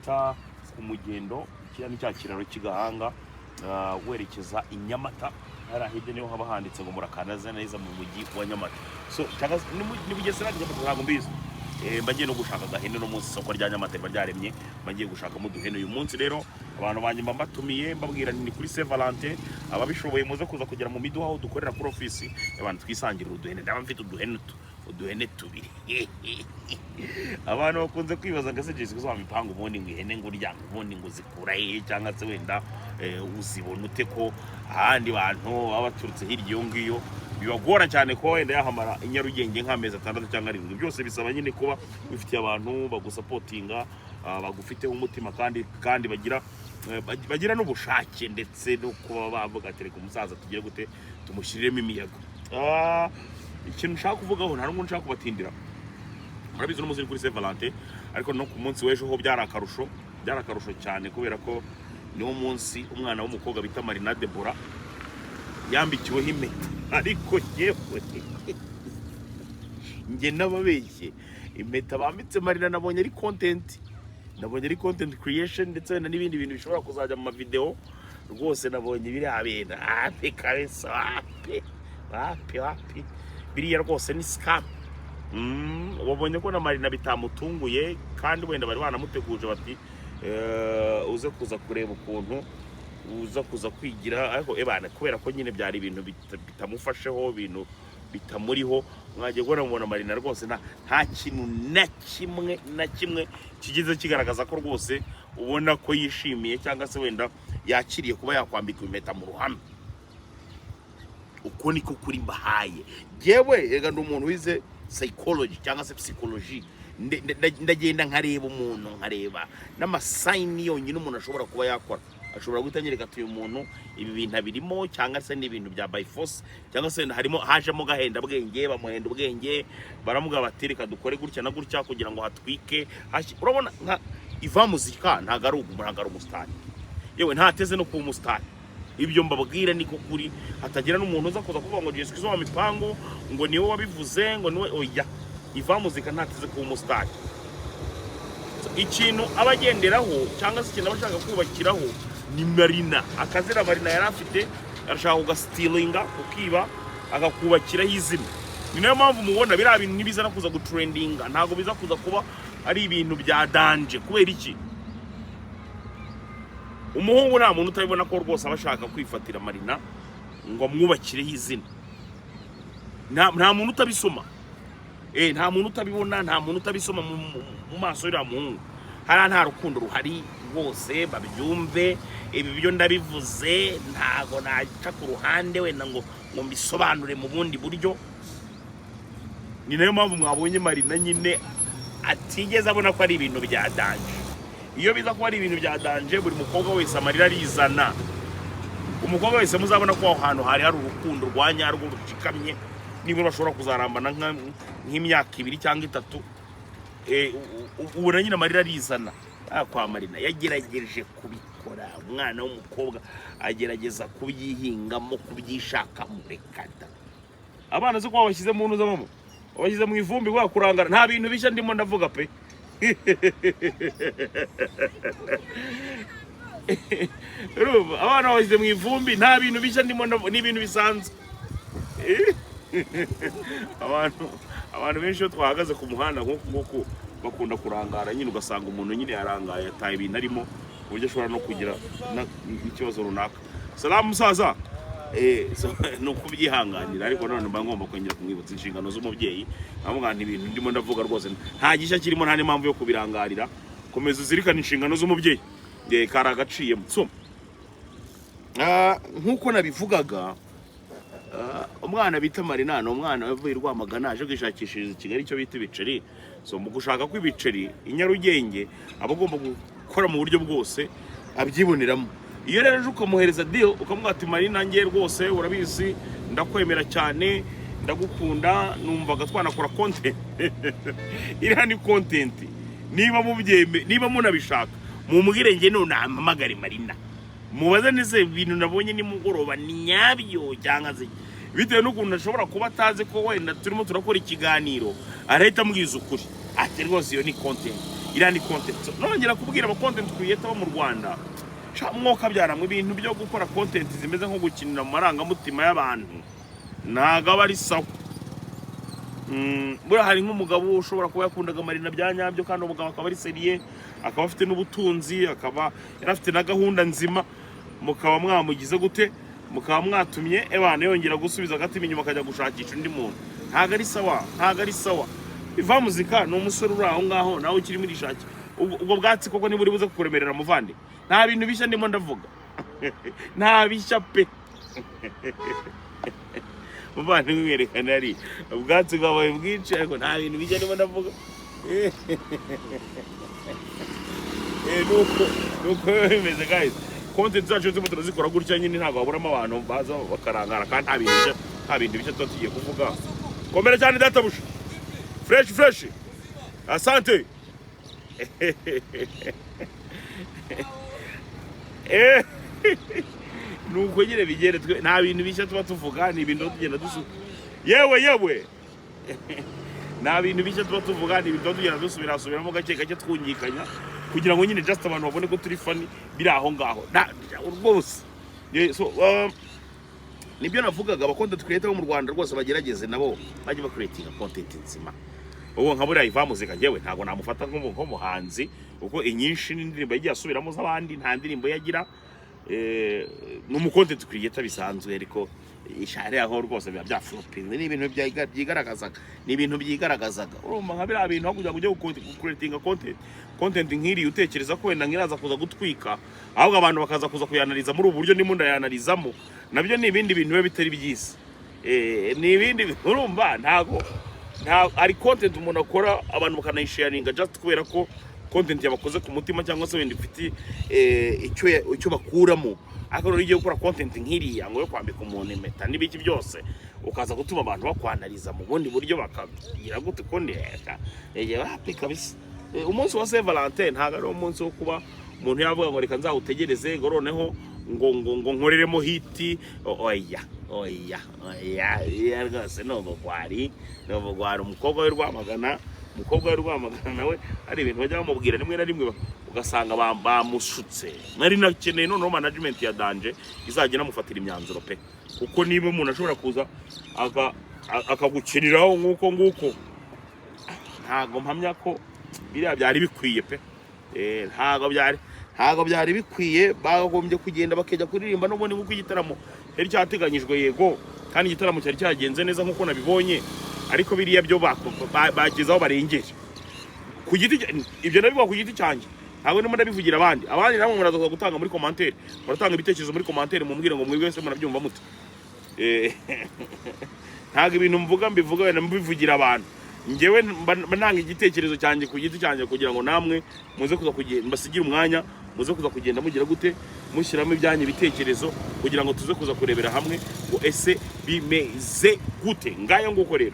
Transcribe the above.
Bita ku Mugendo. Kiriya ni cya kiraro cy'Igahanga, werekeza i Nyamata. Hariya hirya niho haba handitse ngo "Murakaza neza mu mujyi wa Nyamata". So cyangwa se ni Bugesera, ni Nyamata, ntabwo mbizi. Mba ngiye no gushaka agahene no munsi. Isoko rya Nyamata riba ryaremye, mba ngiye gushakamo uduhene uyu munsi. Rero abantu banjye mba mbatumiye, mbabwira nti ni kuri Saint Valentin, ababishoboye muze kuza kugera mu miduha aho dukorera kuri ofisi, abantu twisangirira uduhene. Ndaba mfite uduhene uduhene tubiri. Abantu bakunze kwibaza ngo ese Jessica wa mipango, ubundi ngo ihene ngo urya, ubundi ngo uzikura hehe, cyangwa se wenda uzibona ute, ko ahandi bantu baba baturutse hirya iyo ngiyo bibagora cyane kuba wenda yahamara i Nyarugenge nk'amezi 6 cyangwa 7. Byose bisaba nyine kuba wifitiye abantu bagusupportinga, bagufiteho umutima, kandi bagira bagira n'ubushake, ndetse no kuba bavuga ati "Reka umusaza tugire gute, tumushyiriremo imiyaga". Ikintu nshaka kuvugaho, nta n'ubwo nshaka kubatindira. Murabizi, uno munsi ni kuri Saint Valentin, ariko no ku munsi w'ejo ho byari akarusho, byari akarusho cyane, kubera ko niwo munsi umwana w'umukobwa bita Marina Debora yambikiweho impeta. Ariko yewe, njye n'ababeshye, impeta bambitse Marina nabonye ari content, nabonye ari content creation, ndetse wenda n'ibindi bintu bishobora kuzajya mu mavideo. Rwose nabonye biriya bintu, wapi kabisa, wapi, wapi, wapi, biriya rwose ni scam. Wabonye ko na Marina bitamutunguye, kandi wenda bari banamuteguje bati "Uze kuza kureba ukuntu uza kuza kwigira". Ariko ebana, kubera ko nyine byari ibintu bitamufasheho, ibintu bitamuriho, mwagiye kubona mubona Marina rwose nta kintu na kimwe na kimwe kigeze kigaragaza ko rwose ubona ko yishimiye cyangwa se wenda yakiriye kuba yakwambika impeta mu ruhame. Uko niko kuri mbahaye. Yewe rega, ndi umuntu wize psychology cyangwa se psychology. Ndagenda nkareba umuntu, nkareba n'amasigns yonyine umuntu ashobora kuba yakora, ashobora guhita anyereka ati uyu muntu ibi bintu abirimo, cyangwa se ni ibintu bya by force, cyangwa se harimo hajemo gahenda bwenge, bamuhenda ubwenge, baramubwira bati "Reka dukore gutya na gutya kugira ngo hatwike hashye". Urabona nka Iva Muzika, ntabwo ari umusitari, yewe ntateze no kuba umusitari. Ibyo mbabwira niko kuri, hatagira n'umuntu uza kuza kuvuga ngo Jessica wa mipango ngo niwe wabivuze, ngo niwe. Oya, Iva Muzika ntateze kuba umusitari. Ikintu aba agenderaho cyangwa se ikintu aba ashaka kubakiraho ni Marina. Akazina Marina yari afite arashaka kugastealinga, kukiba, akakubakiraho izina. Ni nayo mpamvu mubona biriya bintu nibiza no kuza gutrendinga, ntabwo biza kuza kuba ari ibintu bya danger. Kubera iki? Umuhungu nta muntu utabibona ko rwose aba ashaka kwifatira Marina ngo amwubakireho izina. Nta muntu utabisoma, nta muntu utabibona, nta muntu utabisoma mu maso y'uriya muhungu. Hariya nta rukundo ruhari rwose, babyumve. Ibi byo ndabivuze, ntago naca ku ruhande wenda ngo mbisobanure mu bundi buryo. Ni nayo mpamvu mwabonye Marina nyine atigeze abona ko ari ibintu bya danger. Iyo biza kuba ari ibintu bya danger, buri mukobwa wese amarira arizana. Umukobwa wese muzabona ko aho hantu hari hari urukundo rwa nyarwo rushikamye, nibura bashobora kuzarambana nk'imyaka 2 cyangwa 3, ubona nyine amarira arizana. Kwa Marina yagerageje kubikora, umwana w'umukobwa agerageza kubyihingamo, kubyishakamo, reka da. Abana zo kuba babashyize mu ntuza, mama, babashyize mu ivumbi kubera kurangara. Nta bintu bishya ndimo ndavuga pe. Urumva, abana babashyize mu ivumbi, nta bintu bishya ndimo ndavuga, ni ibintu bisanzwe. Abantu benshi iyo twahagaze ku muhanda nk'uku nguku bakunda kurangara nyine, ugasanga umuntu nyine yarangaye, yataye ibintu arimo, ku buryo ashobora no kugira n'ikibazo runaka. Salamu musaza. So, ni ukubyihanganira, ariko none mba ngomba kongera kumwibutsa inshingano z'umubyeyi, nkavuga nti ibintu ndimo ndavuga rwose nta gishya kirimo, nta n'impamvu yo kubirangarira. Komeza uzirikane inshingano z'umubyeyi. Kari agaciyemo. So nk'uko nabivugaga, umwana bita Marina ni umwana wavuye i Rwamagana aje kwishakishiriza i Kigali icyo bita ibiceri. So mu gushaka kw'ibiceri i Nyarugenge aba agomba gukora mu buryo bwose abyiboneramo. Iyo rero uje ukamuhereza deal, ukamubwira ati "Marina, njye rwose urabizi ndakwemera cyane, ndagukunda, numvaga twanakora content". Iriya ni content. Niba mubyeme, niba munabishaka, mumubwire njye none nampamagare Marina, mubaze neza ibintu nabonye nimugoroba ni nyabyo cyangwa se. Bitewe n'ukuntu ashobora kuba atazi ko wenda turimo turakora ikiganiro, arahita ambwiza ukuri ati "Rwose iyo ni content". Iriya ni content. So, nongera kubwira aba content creator bo mu Rwanda, sha mwoka byaramwe, ibintu byo gukora content zimeze nko gukinira mu marangamutima y'abantu ntago aba ari sawa. Buriya hari nk'umugabo ushobora kuba yakundaga Marina bya nyabyo, kandi umugabo akaba ari sérieux, akaba afite n'ubutunzi, akaba yari afite na gahunda nzima, mukaba mwamugize gute, mukaba mwatumye ebana yongera gusubiza agatima inyuma, akajya gushakisha undi muntu. Ntago ari sawa, ntago ari sawa. Iva Muzika ni umusore uri aho ngaho nawe ukirimo irishaki. Ubwo bwatsi koko niba uri buze kukuremerera, muvandi, nta bintu bishya ndimo ndavuga, nta bishya pe. Muvandimwe, mwerekana ari ubwatsi bwabaye bwinshi, ariko nta bintu bishya ndimo ndavuga. Nuko biba bimeze, guys. Content zacu zirimo turazikora gutya nyine, ntabwo haburamo abantu baza bakarangara, kandi nta bintu bishya, nta bintu bishya tuba tugiye kuvuga. Komera cyane databuja, fresh fresh, asante. Nuko nyine bigere, twe nta bintu bishya tuba tuvuga, ni ibintu tugenda dusu, yewe yewe, nta bintu bishya tuba tuvuga, ni ibintu tuba tugenda dusubirasubiramo gake gake, twungikanya kugira ngo nyine just abantu babone ko turi funny, biri aho ngaho. Rwose. So, nibyo navugaga, aba content creator bo mu Rwanda rwose bagerageze nabo bajye bacreatinga content nzima. Ubu nka buriya Iva Muzika, njyewe ntabwo namufata nk'umuhanzi, kuko inyinshi n'indirimbo yagiye asubiramo z'abandi, nta ndirimbo yagira. Ni umu content creator bisanzwe, ariko ishare aho rwose biba byaflopinze, ni ibintu byigaragazaga, ni ibintu byigaragazaga. Urumva nka biriya bintu, aho kugira ngo ujye gucreatinga content nk'iriya utekereza ko wenda nk'iraza kuza gutwika, ahubwo abantu bakaza kuza kuyanaliza muri ubu buryo ndimo ndayanalizamo, nabyo ni ibindi bintu biba bitari byiza. Ni ibindi, urumva ntago nta ari content umuntu akora abantu bakanayisharinga just kubera ko content yabakoze ku mutima, cyangwa se wenda ifite icyo bakuramo. Ariko rero iyo ugiye gukora content nk'iriya ngo yo kwambika umuntu impeta n'ibiki byose, ukaza gutuma abantu bakwanariza mu bundi buryo, bakagira gute ukundi, reka wapi kabisa. Umunsi wa Saint Valentin ntabwo ari umunsi wo kuba umuntu yavuga ngo reka nzawutegereze, ngo noneho ngo nkoreremo hit. Oya, oya, oya, oya, rwose ni ubugwari, ni ubugwari. Umukobwa w'i Rwamagana, umukobwa w'i Rwamagana nawe hari ibintu bajya bamubwira rimwe na rimwe ugasanga bamushutse. Nari nakeneye noneho management ya danger izajya inamufatira imyanzuro pe, kuko niba umuntu ashobora kuza akagukiniraho nk'uko nguko, ntabwo mpamya ko biriya byari bikwiye pe. Ntabwo byari bikwiye. Bagombye kugenda bakajya kuririmba n'ubundi nk'uko igitaramo cyari cyateganyijwe. Yego, kandi igitaramo cyari cyagenze neza nk'uko nabibonye, ariko biriya byo bageze aho barengeje ku giti ibyo ndabivuga ku giti cyanjye, ntabwo ndimo ndabivugira abandi. Abandi namwe muraza gutanga muri commentaire, muratanga ibitekerezo muri commentaire, mumbwire ngo mwebwe wese murabyumva mute. Ntabwo ibintu mvuga mbivuga wenda mbivugira abantu, njyewe mba ntanga igitekerezo cyanjye ku giti cyanjye kugira ngo namwe muze kuza kugenda, mbasigire umwanya muze kuza kugenda mugira gute, mushyiramo ibyanyu ibitekerezo, kugira ngo tuze kuza kurebera hamwe ngo ese bimeze gute. Ngayo nguko rero.